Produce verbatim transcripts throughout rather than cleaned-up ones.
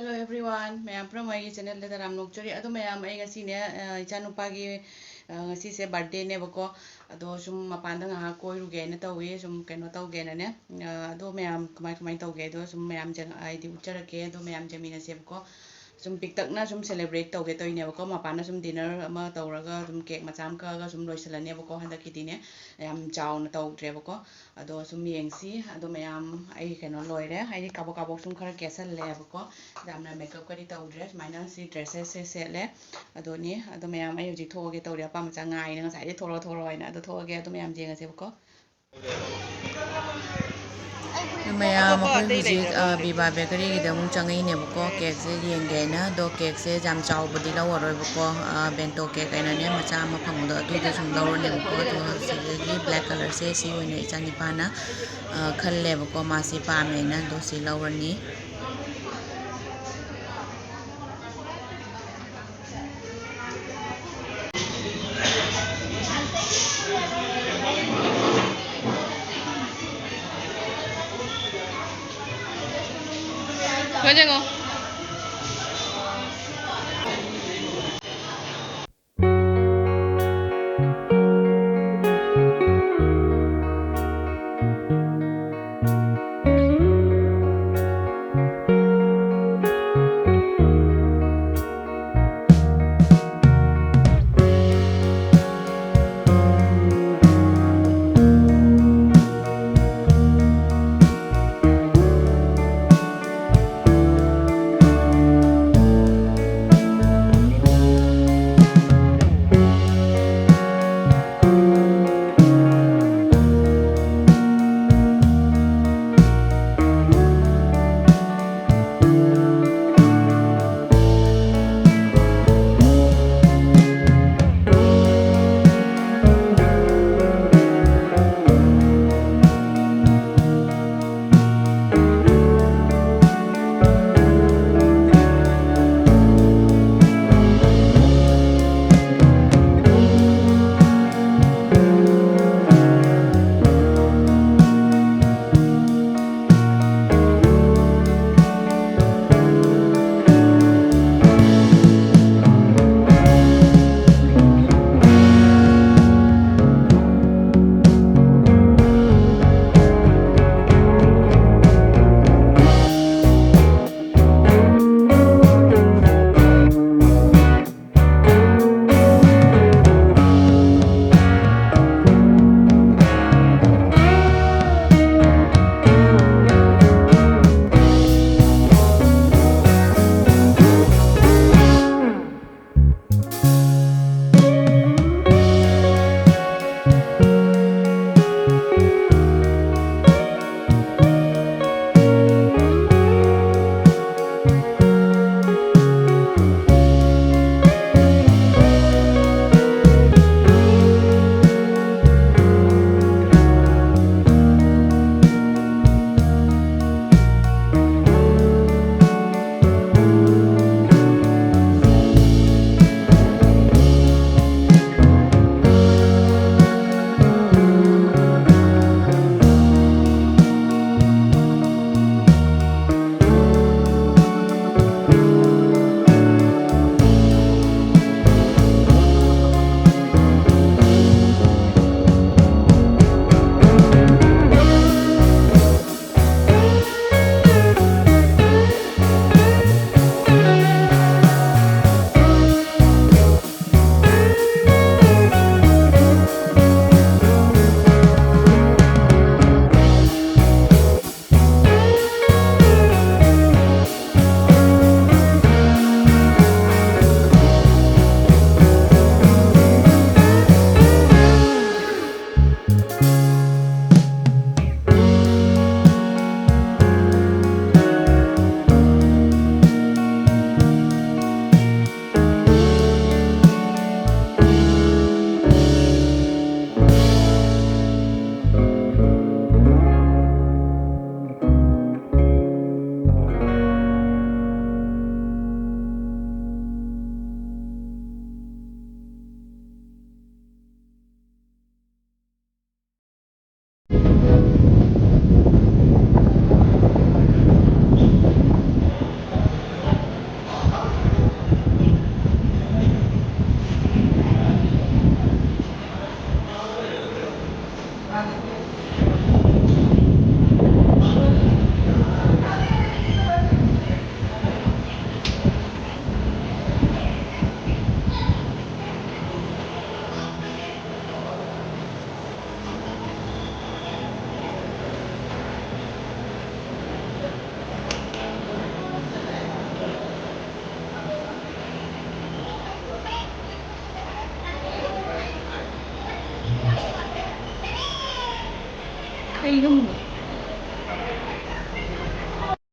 Hello everyone, ꯃꯌꯥꯝ ꯄꯨꯝꯅꯃꯛ ꯑꯩꯒꯤ channelꯗ ꯇꯔꯥꯝꯅ ꯑꯣꯛꯆꯔꯤ꯫ ꯑꯗꯣ ꯃꯌꯥꯝ, ꯑꯩ ꯉꯁꯤꯅꯦ, ꯑ, ꯏꯆꯥꯅꯨꯄꯥꯒꯤ, ꯑ, ꯉꯁꯤꯁꯦ birthdayꯅꯦꯕꯀꯣ꯫ ꯑꯗꯣ ꯁꯨꯝ ꯃꯄꯥꯟꯗ ꯉꯥꯏꯍꯥꯛ ꯀꯣꯏꯔꯨꯒꯦꯅ ꯇꯧꯏ, ꯁꯨꯝ ꯀꯩꯅꯣ ꯇꯧꯒꯦꯅꯅꯦ꯫ ꯑ, ꯑꯗꯣ ꯃꯌꯥꯝ ꯀꯃꯥꯏ ꯀꯃꯥꯏ ꯇꯧꯒꯦ? ꯑꯗꯣ ꯁꯨꯝ ꯃꯌꯥꯝ ꯌꯦꯡ-, ꯍꯥꯏꯗꯤ ꯎꯠꯆꯔꯛꯀꯦ꯫ ꯑꯗꯣ ꯃꯌꯥꯝ ꯌꯦꯡꯃꯤꯟꯅꯁꯦꯕꯀꯣ꯫ ꯁꯨꯝ ꯄꯤꯛꯇꯛꯅ ꯁꯨꯝ celebrate ꯇꯧꯒꯦ ꯇꯧꯔꯤꯅꯦꯕꯀꯣ꯫ ꯃꯄꯥꯟꯗ ꯁꯨꯝ dinner ꯑꯃ ꯇꯧꯔꯒ ꯁꯨꯝ cake ꯃꯆꯥ ꯑꯃ ꯀꯛꯑꯒ ꯁꯨꯝ ꯂꯣꯏꯁꯤꯜꯂꯅꯦꯕꯀꯣ꯫ ꯍꯟꯗꯛꯀꯤꯗꯤꯅꯦ ꯌꯥꯝ ꯆꯥꯎꯅ ꯇꯧꯗ꯭ꯔꯦꯕꯀꯣ꯫ ꯑꯗꯣ ꯁꯨꯝ ꯌꯦꯡꯁꯤ꯫ ꯑꯗꯣ ꯃꯌꯥꯝ, ꯑꯩ ꯀꯩꯅꯣ ꯂꯣꯏꯔꯦ, ꯍꯥꯏꯗꯤ ꯀꯥꯕꯣꯛ ꯀꯥꯕꯣꯛ ꯁꯨꯝ ꯈꯔ ꯀꯦꯁꯜꯂꯦꯕꯀꯣ꯫ ꯌꯥꯝꯅ makeupꯀꯗꯤ ꯇꯧꯗ꯭ꯔꯦ, ꯁꯨꯃꯥꯏꯅ ꯁꯤ dresses ꯁꯦ ꯁꯦꯠꯂꯦ꯫ ꯑꯗꯨꯅꯤ꯫ ꯑꯗꯣ ꯃꯌꯥꯝ, ꯑꯩ ꯍꯧꯖꯤꯛ ꯊꯣꯛꯑꯒꯦ ꯇꯧꯔꯤ, ꯑꯄꯥꯝꯕ ꯆꯪ ꯉꯥꯏꯅ ꯉꯁꯥꯏꯗꯩ ꯊꯣꯛꯂꯛꯑꯣ ꯊꯣꯛꯂꯛꯑꯣ ꯍꯥꯏꯅ꯫ ꯑꯗꯣ ꯊꯣꯛꯑꯒꯦ꯫ ꯑꯗꯣ ꯃꯌꯥꯝ ꯌꯦꯡꯉꯁꯦꯕꯀꯣ꯫ ꯃꯌꯥꯝ, ꯑꯩꯈꯣꯏ ꯍꯧꯖꯤꯛ, ꯑ, ꯕꯤꯕꯥ ꯕꯦꯀꯔꯤꯒꯤꯗ ꯑꯃꯨꯛ ꯆꯪꯉꯛꯏꯅꯦꯕꯀꯣ, cakeꯁꯦ ꯌꯦꯡꯒꯦ ꯍꯥꯏꯅ꯫ ꯑꯗꯣ cakeꯁꯦ ꯌꯥꯝ ꯆꯥꯎꯕꯗꯤ ꯂꯧꯔꯔꯣꯏꯕꯀꯣ, ꯑ, bento cake ꯍꯥꯏꯅꯅꯦ, ꯃꯆꯥ ꯑꯃ ꯐꯪꯕꯗꯣ, ꯑꯗꯨꯗꯣ ꯁꯨꯝ ꯂꯧꯔꯅꯦꯕꯀꯣ꯫ ꯑꯗꯣ ꯁꯤꯗꯒꯤ black colourꯁꯦ, ꯁꯤ ꯑꯣꯏꯅ ꯏꯆꯥꯅꯤꯄꯥꯅ, ꯑ, ꯈꯜꯂꯦꯕꯀꯣ, ꯃꯥ ꯁꯤ ꯄꯥꯝꯃꯦꯅ꯫ ꯑꯗꯣ ꯁꯤ ꯂꯧꯔꯅꯤ꯫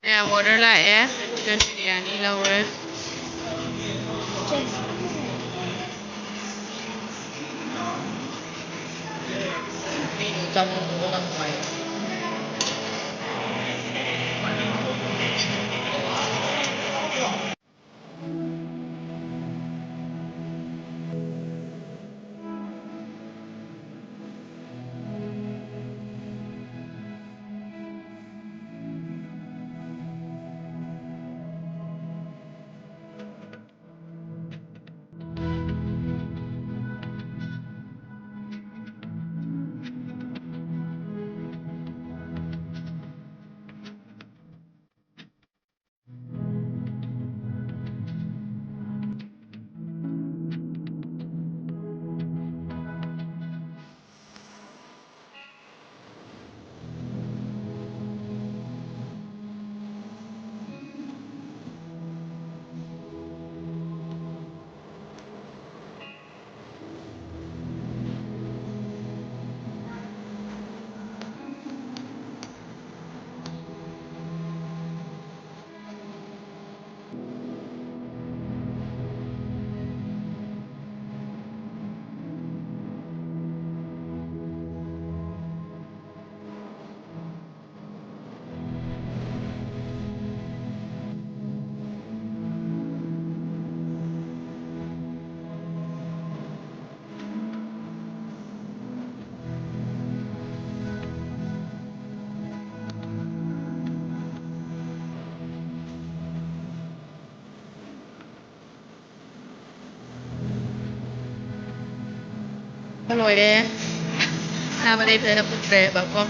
ꯃꯌꯥꯝ ꯑꯣꯔꯗꯔ ꯂꯥꯛꯑꯦ꯫ ꯆꯤꯀꯟ ꯕꯤꯔꯌꯥꯅꯤ ꯂꯧꯔꯦ꯫ ꯂꯣꯏꯔꯦ꯫ ꯆꯥꯕꯗꯩ ꯐꯖꯅ ꯄꯨꯠꯇ꯭ꯔꯦꯕꯀꯣ꯫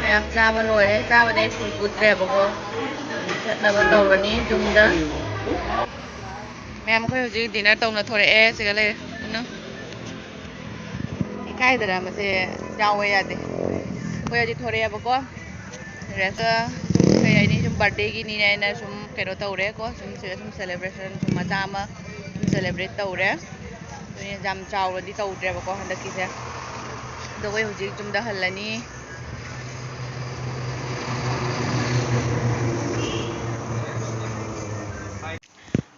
ꯃꯌꯥꯝ ꯆꯥꯕ ꯂꯣꯏꯔꯦ꯫ ꯆꯥꯕꯗꯩ ꯐꯨꯜ ꯄꯨꯠꯇ꯭ꯔꯦꯕꯀꯣ꯫ ꯆꯠꯅꯕ ꯇꯧꯔꯅꯤ ꯌꯨꯝꯗ꯫ ꯃꯌꯥꯝ, ꯑꯩꯈꯣꯏ ꯍꯧꯖꯤꯛ ꯗꯤꯅꯔ ꯇꯧꯅ ꯊꯣꯔꯛꯑꯦ꯫ ꯁꯤꯒ ꯂꯩꯔꯦ꯫ ꯀꯩꯅꯣ? ꯏꯀꯥꯏꯗꯅ ꯃꯁꯦ ꯌꯥꯎꯕ ꯌꯥꯗꯦ꯫ ꯑꯩꯈꯣꯏ ꯍꯧꯖꯤꯛ ꯊꯣꯔꯛꯑꯦꯕꯀꯣ꯫ ꯔꯦꯁ ꯁꯨꯝ ꯀꯩ ꯍꯥꯏꯅꯤ, ꯁꯨꯝ ꯕꯥꯔꯗꯦꯒꯤꯅꯤꯅ ꯑꯩꯅ ꯁꯨꯝ ꯀꯩꯅꯣ ꯇꯧꯔꯦꯀꯣ꯫ ꯁꯨꯝ ꯁꯤꯗ ꯁꯨꯝ ꯁꯦꯂꯦꯕ꯭ꯔꯦꯁꯟ ꯁꯨꯝ ꯃꯆꯥ ꯑꯃ ꯁꯨꯝ ꯁꯦꯂꯦꯕ꯭ꯔꯦꯠ ꯇꯧꯔꯦ꯫ ꯑꯗꯨꯅ ꯌꯥꯝ ꯆꯥꯎꯔꯗꯤ ꯇꯧꯗ꯭ꯔꯦꯕꯀꯣ ꯍꯟꯗꯛꯀꯤꯁꯦ꯫ ꯑꯗꯣ ꯑꯩ ꯍꯧꯖꯤꯛ ꯌꯨꯝꯗ ꯍꯜꯂꯅꯤ꯫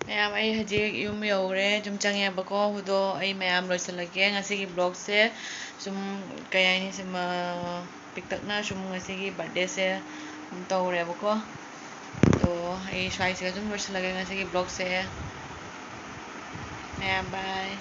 ꯃꯌꯥꯝ, ꯑꯩ ꯍꯧꯖꯤꯛ ꯌꯨꯝ ꯌꯧꯔꯦ, ꯌꯨꯝ ꯆꯪꯉꯦꯕꯀꯣ꯫ ꯑꯗꯣ ꯑꯩ ꯃꯌꯥꯝ ꯂꯣꯏꯁꯤꯜꯂꯒꯦ ꯉꯁꯤꯒꯤ vlogꯁꯦ꯫ ꯁꯨꯝ ꯀꯩ ꯍꯥꯏꯅꯤ, ꯁꯨꯝ, ꯑ, ꯄꯤꯛꯇꯛꯅ ꯁꯨꯝ ꯉꯁꯤꯒꯤ birthdayꯁꯦ ꯇꯧꯔꯦꯕꯀꯣ꯫ ꯑꯗꯣ ꯑꯩ ꯁ꯭ꯋꯥꯏꯁꯤꯒ ꯑꯗꯨꯝ ꯂꯣꯏꯁꯤꯜꯂꯒꯦ ꯉꯁꯤꯒꯤ vlogꯁꯦ꯫ ꯃꯌꯥꯝ, bye꯫